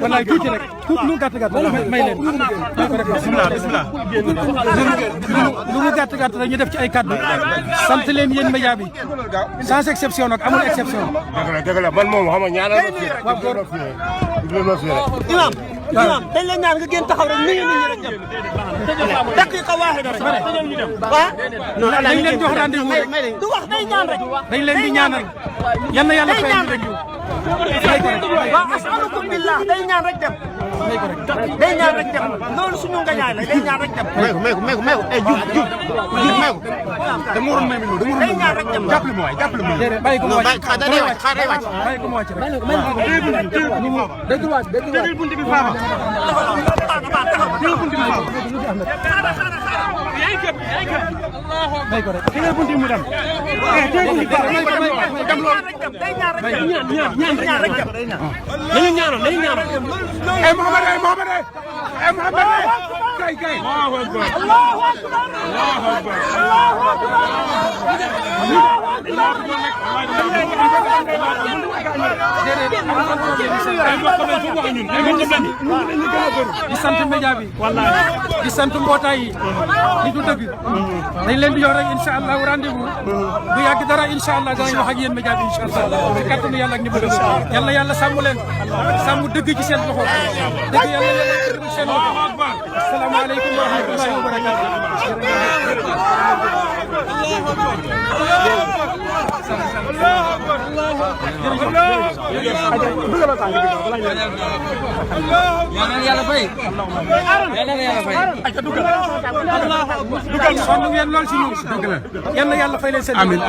wallaay tuuti rek tuuti lu gàtt gàtt may leen may ko rek bismillah lu mu gàtt gàtt rek ñu def ci ay kàddu sant leen yéen média bi sans exception nag amul exception. dëgg la man moom xam nga ñaanal imam dañ la ñaan nga gën taxaw rek nuyu nit ñi rek dem daqiqa waahida rek waaw dañ leen jox rendez-vous rek du wax day ñaan rek dañ leen di ñaanal yal na yàlla fay rek ñu waaw asalukum billah day ñaan rek dem day ñaan rek dem loolu suñu ngañaay la day ñaan rek dem may ko eh jub may ko dama waroon may day ñaan rek dem jàppale ma waay bàyyi ko mu wàcc day wàcc bàyyi ko mu wàcc rek dëgg bunti bi faama may ko rek dëgg bunti mu dem ñaan rek dem nañu ñaanal nañu ñaanal eh Mohamed kay Allahu akbar Allahu akbar Allahu akbar Allahu akbar di sant média bi di sant mbootaay yi li du dëgg dañ leen di jox rek incha allah rendez-vous bu yàgg dara incha allah danañ wax ak yéen média bi incha allah kàttanu yàlla ak ndimbalam yàlla yàlla sàmm leen sàmm dëgg ci seen loxo dëgg yàlla yàlla ci seen loxo asalaamaaleykum wa rahmatullahi wa barakatuh yàlla fay sonn ngeen lool ci ñun yàlla fay leen seen amiin